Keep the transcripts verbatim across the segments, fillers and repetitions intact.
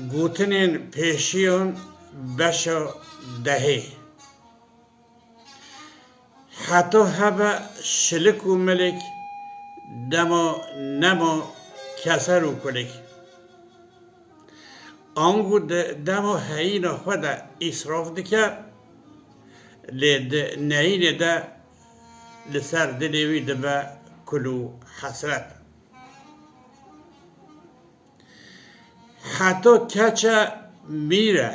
Gotinên pêşiyan beşa dehê. Heto hebe şilik û milik, dema nema keser û kulik. Ango di dema heyîna xwe de îsraf dike, lê di neyînê de li ser dilê wî dibe kul û hesret. Heto keç e mîr e,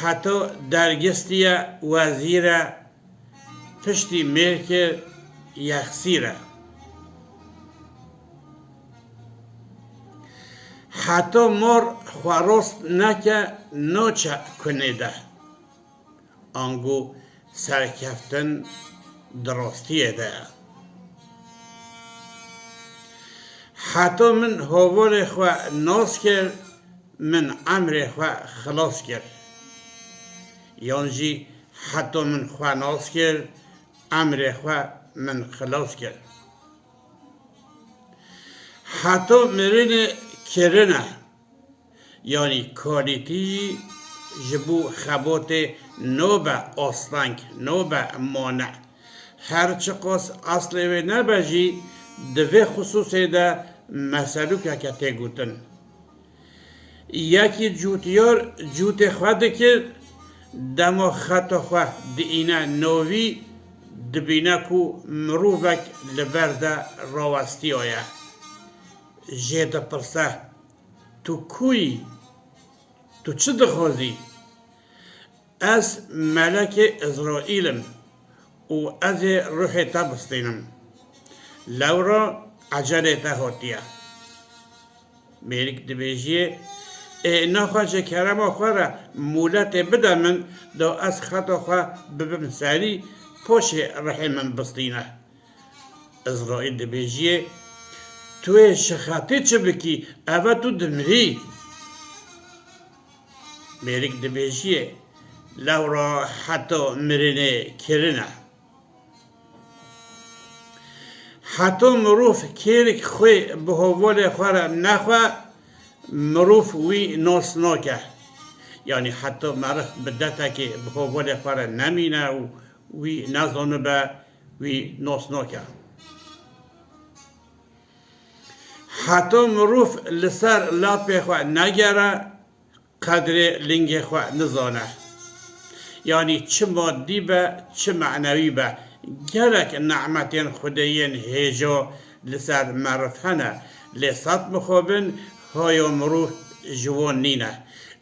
heto dergistiye wezîr e, piştî mêr kir yexsîr e. Heto mor xwe rost neke, noçe kunê de. Ango serkeftin di rastiyê de ye. Heto min hovolê xwe nas kir, min emrê xwe xilas kir. Yan jî heto min xwe nas kir, emrê xwe min xilas kir. Heto mirinê kirine. Yanî kalîtî jî ji bo xebotê nobe asteng, nobe mane. Her çiqas eslê wê nebe jî, di vê xisûsê de meselûkeke tê gotin. Yekî cûtiyar cûtê xwe dikir, dema xeta xwe diîne navî, dibîne ku mirovek li ber de rawestiyaye. Jê dipirse, Tu ku yî? Tu çi dixwazî? Ez melekê Îzraîl im û ez ê ruhê te bistînim. Lewra ecelê te hatiye. Mêrik dibêjiyê, Ê naxwe ji kerema xwe re mûletê bide min, da ez xeta xwe bibim serî, paşê ruhê min bistîne. Îzraîl dibêjiyê, Tu yê ji xetê çi bikî? Eve tu dimirî. Mêrik dibêjiyê, Lewra heto mirinê kirine. Heto mirov kêrik xwê bi hovalê xwe re nexwe, mirov wî nas nake. Yanî heto meriv bi detekê bi hovalê xwe re nemîne û wî nezanibe, wî nas nake. Heto mirov li ser lapê xwe negere, qedrê lingê xwe nizane. Yanî çi madî be, çi menewî be, gelek nemetên Xwedê yên hêja li ser meriv hene, lê sed mixabin haya mirov ji wan nîne.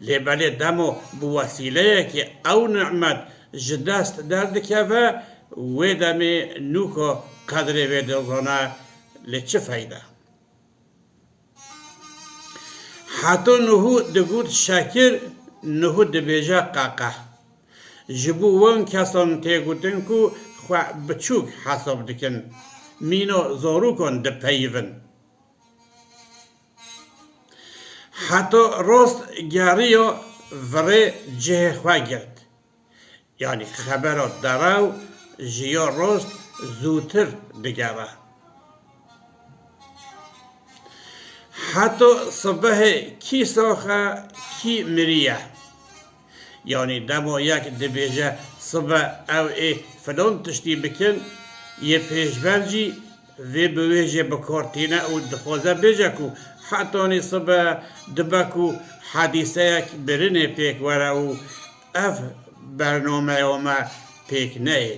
Lê belê dema bi wesîleyekê ew nemet ji dest derdikeve, wê demê nûka qedrê wê dizane, lê çi feyde? Heto Nuhû digot şekir, Nuhû dibêje qeqe. Ji bo wan kesan tê gotin ku xwe biçûk hesab dikin, mîna zarokan dipeyivin. Heto rast geriya virê cihê xwe girt. Yanî xebera derew ji ya rast zûtir digere. Heto sibehê kî sax e, kî miriye. Yanî dema yek dibêje sibe ew ê filan tiştî bikin, yê pêşber jî vê bi wê jê bi kar tîne û dixwaze bêje ku hetanî sibe dibe ku hedîseyek birinê pêk were û ev bernameya me pêk neyê.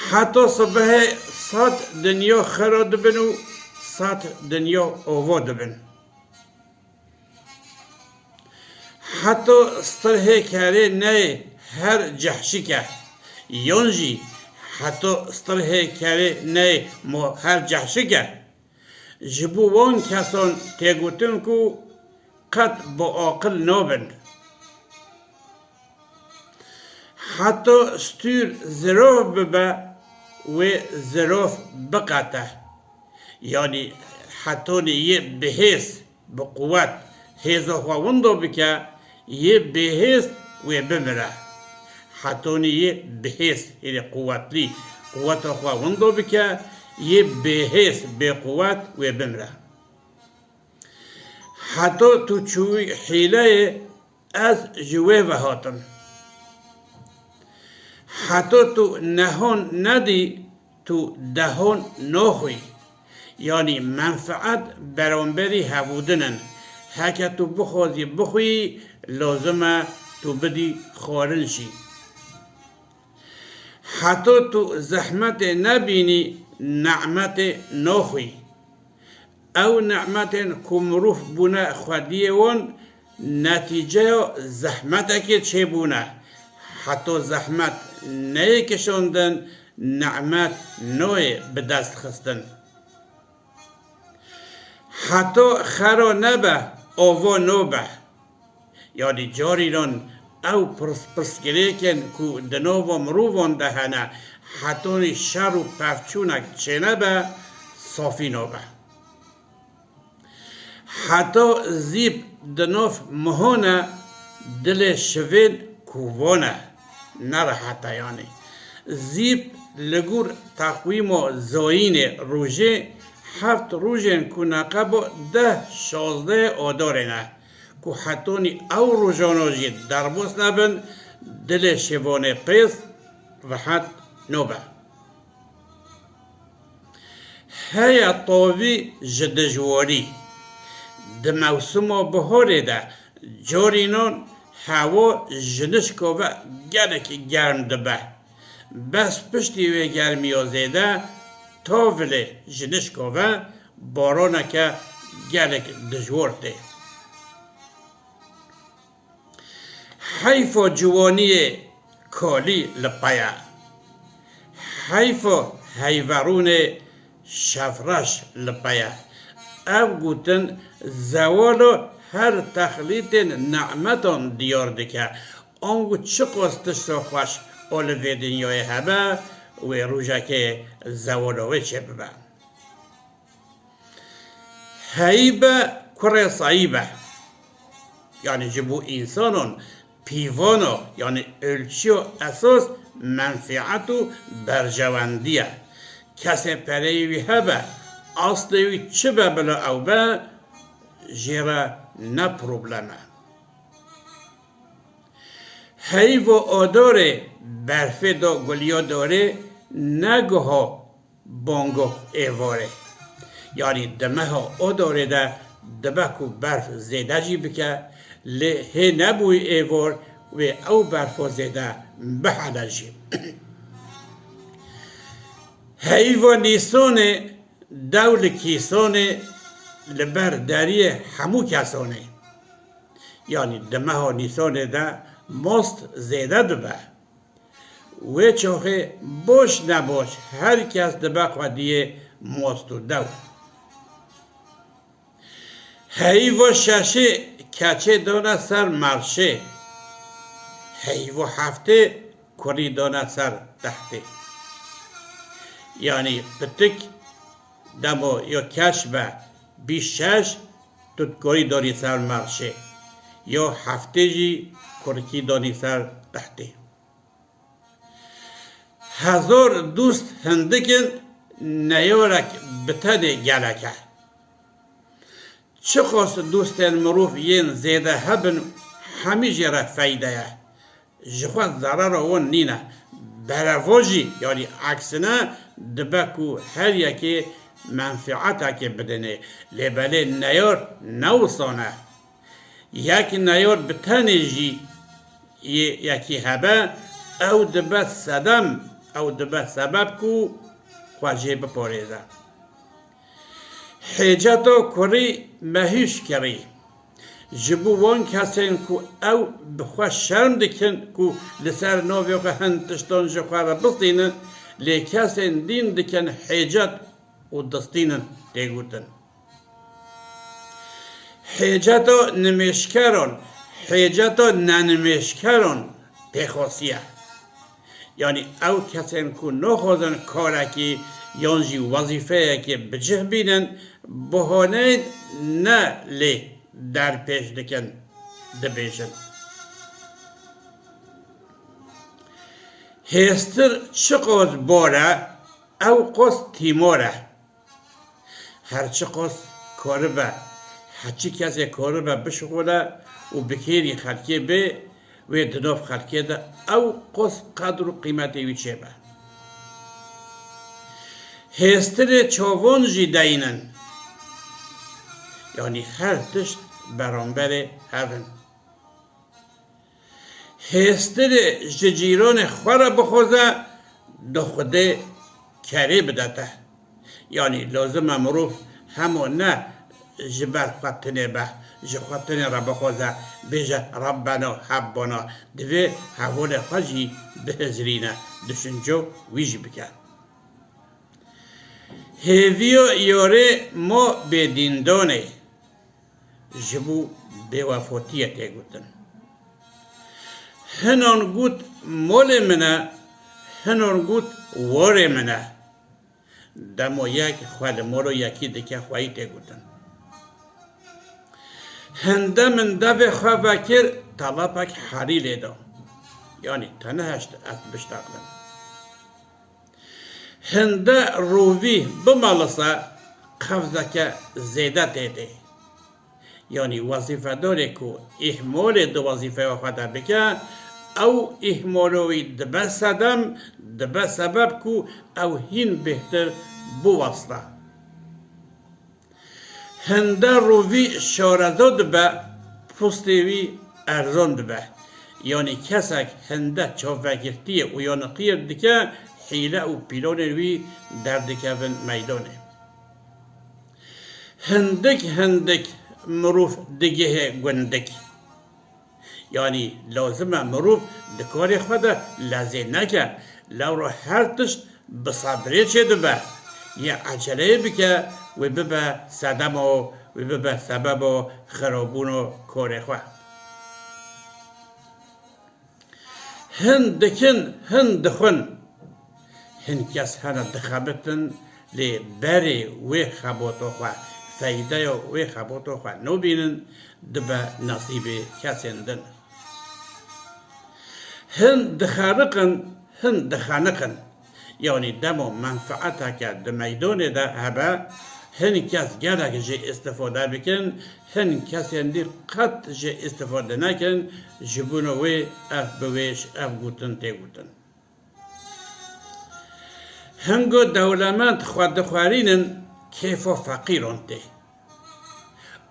Heta sibehê sed dinya xira dibin û sed dinya ava dibin. Heto stirhê kerê neyê her cehşik e. Yan jî heto stirhê kerê neyê mo her cehşik e. Ji bo wan kesan tê gotin ku qet bi aqil nabin. Heto stûr zirov bibe wê zirov biqete. Yanî hetonî yê bihêz, bi quwet hêza xwe winda bike, yê bêhêz wê bimire. Hetonî yê bihêz, yê quwetlî, quweta xwe winda bike, yê bêhêz, bêquwet wê bimire. Heto tu çûyî hîleyê, ez ji wê ve hatim. Heto tu nehon nedî, tu dehon noxwî. Yanî menfeet beramberî hevûdin in. Heke tu bixwazî bixwî, lazim e tu bidî xwarin jî. Heto tu zehmetê nebînî, ne'metê noxwî. Ew ne'metên ku mirov bûne xwediyê wan, netîceya zehmetekê çêbûne. Heto zehmet neyê kişandin, ne'met noyê bi dest xistin. Heto xero nebe, ovo nobe. Yanî carînan ew pirs-, pirsgirêkên ku di nava mirovan de hene, hetanî şer û pevçûnek çênebe, safî nabe. Heta zîp di nav mihan e, dilê şivên kovan e, ne rehet e yanî. Zîp li gor teqwîma zayînê rojê heft rojên ku neqeba deh şazdeh adarê ne. Ku hetanî ew rojana jî derbas nebin, dilê şêvanê pêz rehet nabe. Heye tavî ji dijwarî. Di mewsima biharê de carînan hewa ji nişka ve gelekî germ dibe. Bes piştî wê germiya zêde tavilê ji nişka ve baraneke gelek dijwar tê. Heyfa ciwaniyê kalî li pe ye. Heyfa heyverûnê şevreş li pe ye. Ev gotin zewalo her texlîtên ne'metan diyar dike. Ango çiqas tişta xweş a li vê dinyayê hebe, wê rojekê zewala wê çêbibe. Heyî be kurê seyî be. Yanî ji bo însanan pîvana, yanî ölçüya esas menfeet û berjewendî ye. Kesê pereyê wî hebe, aslê wî çi be bila ew be, jê re ne problem e. Heyva adorê berfê da guliya dorê, negiha banga êvarê. Yanî di meha adorê de dibe ku berf zêde jî bike, lê hê nebûyî êvar wê ew berfa zêde bihele jî. Heyva nîsanê dew li kîsanê li ber deriyê hemû kesanê. Yanî di meha nîsanê de most zêde dibe. Wê çaxê baş nebaş her kes dibe xwediyê most û dew. Heyva şeşê keçê dane ser merşê. Heyva heftê kurî dane ser tehtê. Yanî pitik demo ya keç be bîst şeş, tu dikarî danî ser merşê. Ya heftê jî kurikî danî ser tehtê. Hezar dost hindik in, neyarek bi tenê gelek e. Çiqas dostên mirov yên zêde hebin, hemî jê re feyde ye. Ji xwe zerera wan nîne. Berevajî, yanî eksine, dibe ku her yekê menfeetekê bidinê. Lê belê neyar ne wisa ne. Yek neyar bi tenê jî yê yekî hebe, ew dibe sedem, ew dibe sebeb ku xwe jê biparêze. Hêceta kurî mehîş kirî. Ji bo wan kesên ku ew bi xwe şerm dikin ku li ser navê xwe hin tiştan ji xwe re bistînin, lê kesên dîn dikin hêcet û distînin tê gotin. Hêceta nimêjkeran, hêceta nenimêjkeran pêxwasiye. Yanî ew kesên ku naxwazin karekî yan jî wezîfeyekê bi cih bînin, bahaneyên ne lê derpêç dikin, dibêjin. Hêstir çiqas bar e, ew qas tîmar e. Her çiqas karibe Heçî kesê koribe bişixule û bi kêrî xelkê bê, wê di nav xelkê de ew qos qedr û qîmetê wî çêbe. Hêstirê çavan jî deyin in. Yanî her tişt beramberê hev in. Hêstirê ji cîranê xwe re bixwaze, di Xwedê kerê bide te. Yanî lazim e mirov hema ne ji ber xwe tinê be, ji xwe tinê re bixwaze, bêje Rebbena hebbana, divê hevalê xwe jî bihizirîne, düşünce wî jî bike. Hêviya yarê ma bêdîndanê ji bo bêwefotiyê tê gotin. Hinan got, "Molê min e", hinan got, "Warê min e." Demo yek xwe li molo yekî dike xweyî tê gotin. Hinde min devê xwe vekir, telapek herî lê da. Yanî te neheşt ez bişteqlim. Hinde rovî bimelise, qevzeke zêde tê tê. Yanî wezîfedarê ku îhmalê di wezîfeya xwe de bike, ew îhmalo wî dibe sedem, dibe sebeb ku ew hîn bêhtir biweste. Hinde rovî şareza dibe, postê wî erzan dibe. Yanî kesek hinde çavvegirtiyê û yaniqiyê dike, hîle û pîlonên wî derdikevin meydanê. Hindik hindik mirov digihê gundik. Yanî lazim e mirov di karê xwe de lezê neke, lewra her tişt bi sebrê çêdibe. Yê eceleyê bike, wê bibe sedemo, wê bibe sebebo xirabûno karê xwe. Hin dikin, hin dixwin. Hin kes hene dixebitin, lê berê wê xebata xwe, feydeya wê xebata xwe nabînin, dibe nesîbê kesên din. Hin dixeriqin, hin dixeniqin. Yanî dema menfeeteke di meydanê de hebe, hin kes gelek jê îstifade bikin, hin kesên dî qet jê îstifade nekin, ji bona wê ev bi wê ji ev gotin tê gotin. Hingo dewlemend xwe dixwerînin, kêfa feqîran tê.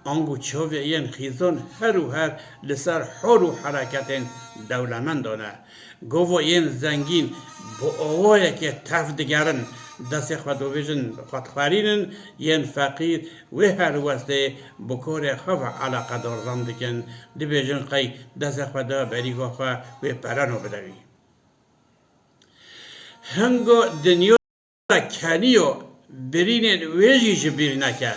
Ango çavê yên xîzan her û her li ser hal û hereketên dewlemendan e. Gava yên zengîn bi awayekê tev digerin, destê xwe dibêjin, xwe dixwerînin, yên feqîr wê helwestê bi karê xwe ve eleqedar zan dikin, dibêjin qey destê xwe da berîka xwe wê pereno bide wî. Hingo dinya keniyo birînên wê jî ji bîr neke.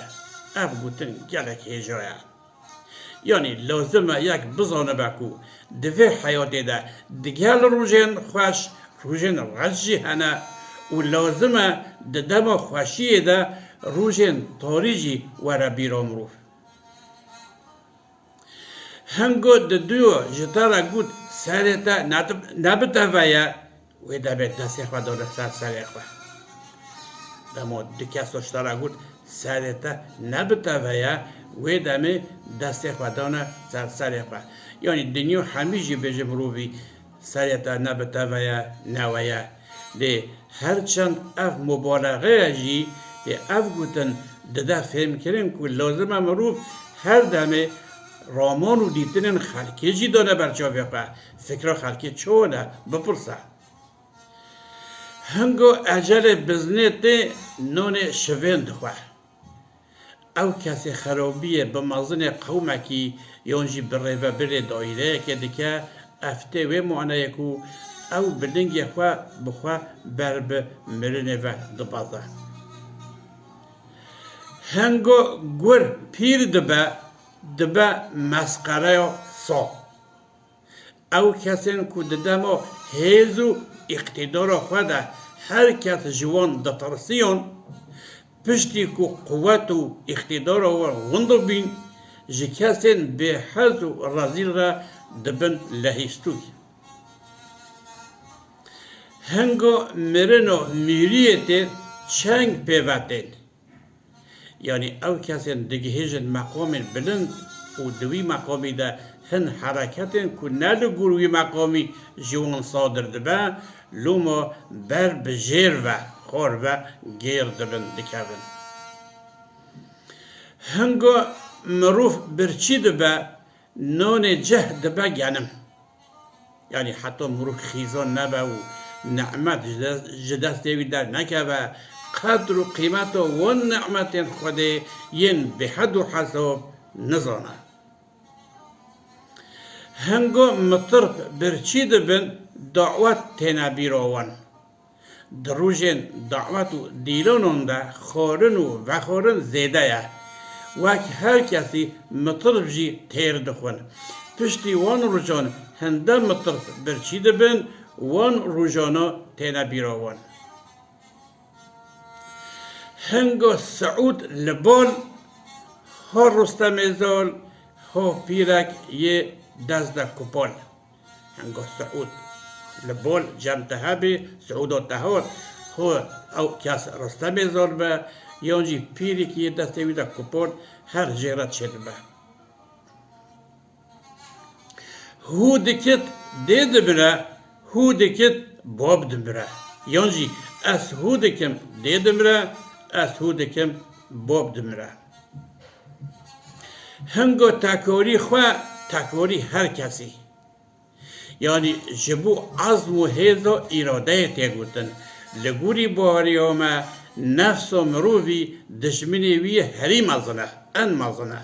Ev gotin gelek hêja ye. Yanî lazim e yek bizanibe ku di vê heyatê de digel rojên xweş, rojên reş jî hene û lazim e di dema xweşiyê de rojên tarî jî were bîra mirov. Hingo diduyo ji te re got, "Serê te ne bi te ve ye", wê demê destê xwe dane ser serê xwe. Dema du keso ji te re got, "Serê te ne bi te ve ye", wê demê destê xwe dane ser serê xwe. Yanî dinya hemî jî bêje mirovî, "Serê te ne bi te ve ye, ne we ye." Lê her çend ev mubalexeya jî, lê ev gotin dide fêhmkirin ku lazim e mirov her demê raman û dîtinên xelkê jî dane ber çavê xwe, fikra xelkê çawa ne, bipirse. Hingo ecelê biznê tê, nonê şivên dixwe. Ew kesê xerabiyê bi mezinê qewmekî yan jî bi rêvebirê daîreyekê dike, ev tê wê maneyê ku ew bi lingê xwe bi xwe ber bi mirinê ve dibeze. Hingo gur pîr dibe, dibe mesqereya sa. Ew kesên ku di dema hêz û îqtîdara xwe de her kes ji wan ditirsiyan, piştî ku quwet û îqtîdara wan winda bîn, ji kesên bêhez û rezîl re dibin lehîstûk. Hingo mirin û mîriyê tê çeng pê ve tên. Yanî ew kesên digihêjin meqamên bilind û di wî meqamî de hin hereketên ku ne li gor wî meqamî ji wan sadir dibe, loma ber bi jêr ve, xor ve gêr dibin, dikevin. Hingo mirov birçî dibe, nonê cih dibe genim. Yanî heta mirov xîzan nebe û nimet ji de-, ji destê wî dernekeve, qedr û qîmeta wan nimetên Xwedê yên bêhed û hesab nizane. Hingo mitirp birçî dibin, dawet têne bîra wan. Di rojên dawet û dîlanan de xwarin û vexwarin zêde ye. Wek her kesî mitirp jî têr dixwin. Piştî wan rojan hinde mitirp birçî dibin, wan rojana têne bîra wan. Hingo Siûd li bal, ho Rustemê Zal, ho pîrek yê dest de kupal. Hingo Siûd li bal cem te hebê, Siûdo te hat, ho ew kes Rustemê Zal be, yan jî pîrek yê destê wî de kupal, her jê re çêdibe. Hû dikit dê dimire, hû dikit bob dimire. Yan jî ez hû dikim dê dimire, ez hû dikim bob dimire. Hingo tekorî xwe, tekorî her kesî. Yanî ji bo ezm û hêza îradeyê tê gotin. Li gorî baweriya me nefsa mirovî dijminê wî herî mezin e, en mezin e.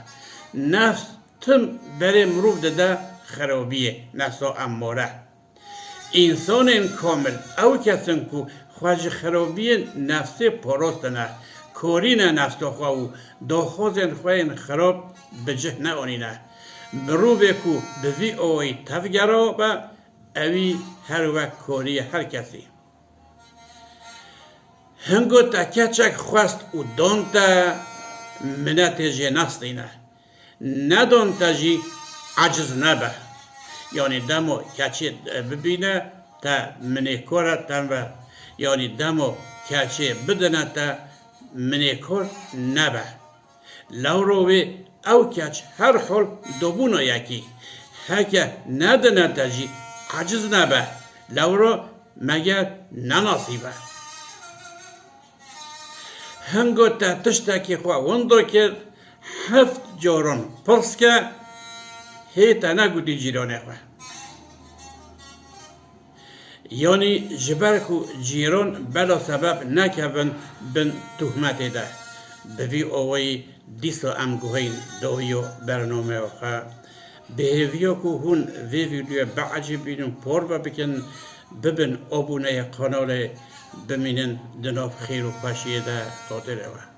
Nefs tim berê mirov dide xerabiyê, nefsa emmare. Însanên kamil ew kes in ku xwe ji xerabiyên nefsê parastine, korîne nefsa xwe û daxwazên xwe yên xirab bi cih neanîne. Mirovê ku bi vî awayî tevgera be, ewî her wek koriye her kesî. Hingo te keçek xwest û dan te, minetê jê nestîne. Nedon te jî eciz nebe. Yanî demo keçê bibîne te minêkor e, tenve. Yanî demo keçê bidine te minêkor nebe. Lewro wê ew keç her hol dobûna yekî. Heke nedine te jî eciz nebe. Lewro meger nenasîbe. Hingo te tiştekî xwe windo kir, heft caran pirs ke, hê te negotî cîranê xwe. Yanî ji ber ku cîran bela sebeb nekevin bin tuhmetê de. Bi vî awayî dîsa em guheyîn dawiya bernameya xwe. Bi hêviya ku hûn vê vîdeoyê biecibînin, parve bikin, bibin aboneyê kanalê, bimînin di nav xêr û xweşiyê de, Xwedê lê we.